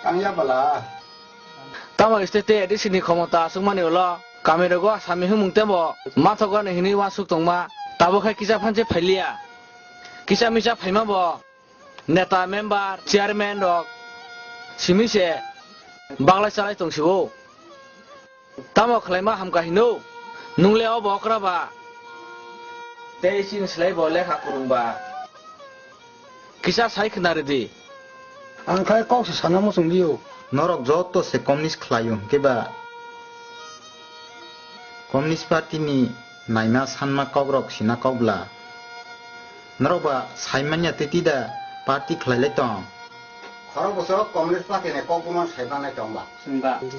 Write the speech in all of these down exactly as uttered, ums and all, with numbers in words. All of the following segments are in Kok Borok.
Ang ya bala. Tamo state te A D C ni khomota aswkmani ulo kamirogo asami himung tebo mathogo ni hinwi uansuk tongma, tabuk khe kisa phanse phailiya. Kisa misa phaima bo neta, member, chairman rok simi se baglai chalai tong sio. Tamo khlaima hamkha hino, nungle obo okra ba? Tei chini slai bo lekha kwrwng ba? Kisa sai khna rwdi. Ang khai kok se sana muchung liyo. Norok joto se communist khlaio hwnkhe ba communist party ni naima sanma kok rok sina kok bla. Norok ba saimanya tei tida party khlai lai tong. Khorok bwswk communist party ni kok bumang saimanai tong ba?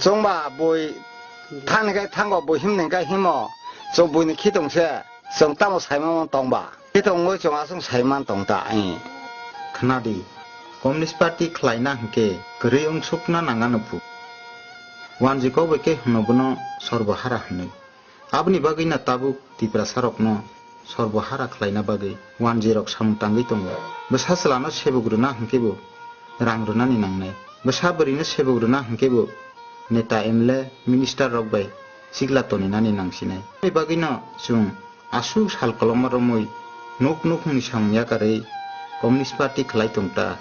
Chwng ba bui thani khai thango, bui himni khai himo. Chwng bui ni khitong se. Chwng tamo saiman tong ba? Khitong wngwi chwng aswk saiman tong ta, eh. Khna di, communist party khlai na hwnkhe kwrwi wng suk na nang ano phu. Wanji kok bai khe hwno bono sorbo hara hwnwi. Aboni bagwi no tabuk Tiprasa rokno sorbo hara khlaina bagwi wanjwi rok samung tangwi tongo. Bwsa chwla no sebuk rwna hwnkhe bo rang rwnani nangnai. Bwsa bwrwi no sebuk rwna hwnkhe bo neta, M L A, minister rok bai sikla toninani nangsinai. Aboni bagwi no chwng aswk sal koloma romwi nuk nuk hwnwi samung yakarwi communist party khlai tong ta.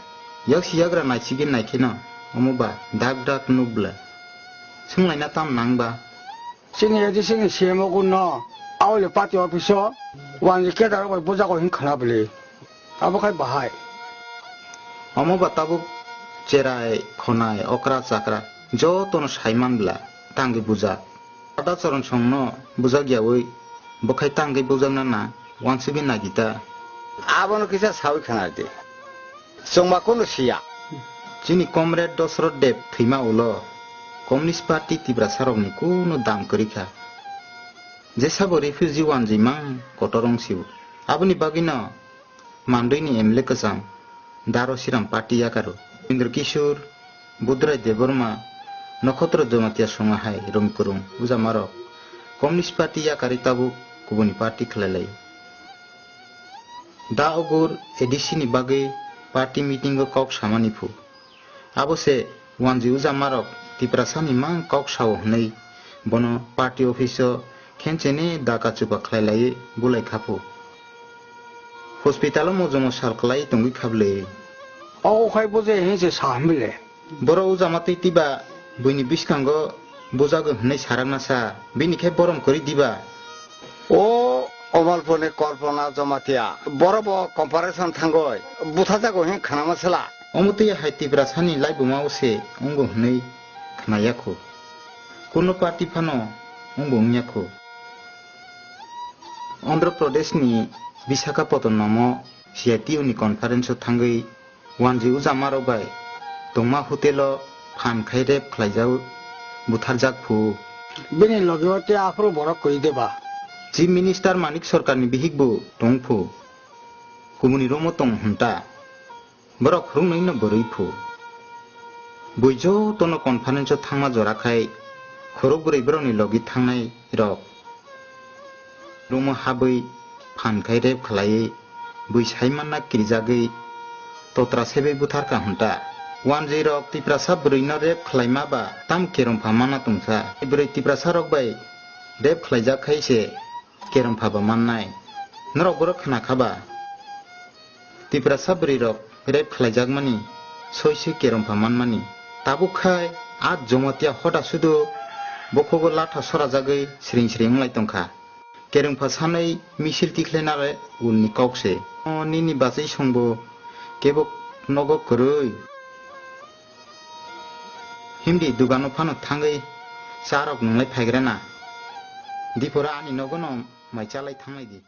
Yaksi yagra naisigwi naikheno omo ba dak dak nuk bla. Swnglaina tam nang ba? Chini A D C ni C M o gunno auli party office o wanji kedar bai bujago hin khna bwle. Abo khai bahai. Omo ba tabuk cherai, khonai, okra, chakra jotono saiman bla tangwi bujak. Ada Charan Songno bujak yaui bwkhai tangwi bujakna na wansugwi nagita. Abono kisa saui khna di. Chwngma kunu siya. Chini comrade Dosrot Deb thwima ulo Communist Party Tiprasa rokni kunu dam kwrwi kha. Jesa bo refugee wanjwi mang kotor wng sio. Aboni bagwino Mandwini M L A kwcham Daro Siram party yakaro. Indra Kishore, Budrai Debbarma, Nokhotro Jamatia songa hai rwng kwrwng ujamarok Communist Party yakarwi tabuk kubuni party khlai lai. Da Ogur A D C ni bagwi party meeting o kok samani phu. Abo se wanji ujamarok Tiprasani mang kok sao hwnwi bono party office o khenchene daka chupa khlai laiwi bulai kha phu. Hospital o mojomo sal kwlai tongwi kha bwle. O khai bo je hin se sa hwn bwle. Borok ujama twi twiba buini bwskango bujago hwnwi sarakna sa, bini khe borom kwrwi diba? O Omalpurni Kalpana Jamatia, borok bo competition thangoi buthajago hin khanama sela. Omo twi hai Tiprasani laibuma o se wngo hwnwi khna ya khu. Kuno party phano wngo wng ya khu. Andhra Pradesh ni Visakhapatnam o C I T U ni conference o thangwi wanji ujamarok bai tongma hotel o phan khai rape khlaijak, butharjak phu. Bini loge o tei aphuru borok kwrwi de ba? Chief Minister Manik Sarkar ni bihik bo tong phu. Kubuni room o tong hwn ta. Borok khoroknwi no bwrwi phu. Bui jotono conference o thangma jora khai khorok bwrwi borokni logi thangnai rok room o habwi phan khai rape khlaiwi bui saimanna kirijagwi totra sebwi butharkha hwn ta. Wanjwi rok Tiprasa bwrwi no rape khlaima ba tam kerongpha manna tongsa. Bwrwi Tiprasa rok bai rape khlaijak khai se kerongpha ba mannai. Norok borok khna kha ba? Tiprasa bwrwi rok rape khlaijakmani soi se kerongpha manmani. Tabuk khai a Jamatia hoda sudu bokhogo latha sorajagwi sring sring wnglai tongkha. Kerongpha sanwi misil tikhlaina le ulni kok se. O nini bachwi songbo kebo nogo kwrwi. Himdi dugano phano thangwi cha rok nunglai phaigrana. Dipora ani nogono mai chalai thanglai di.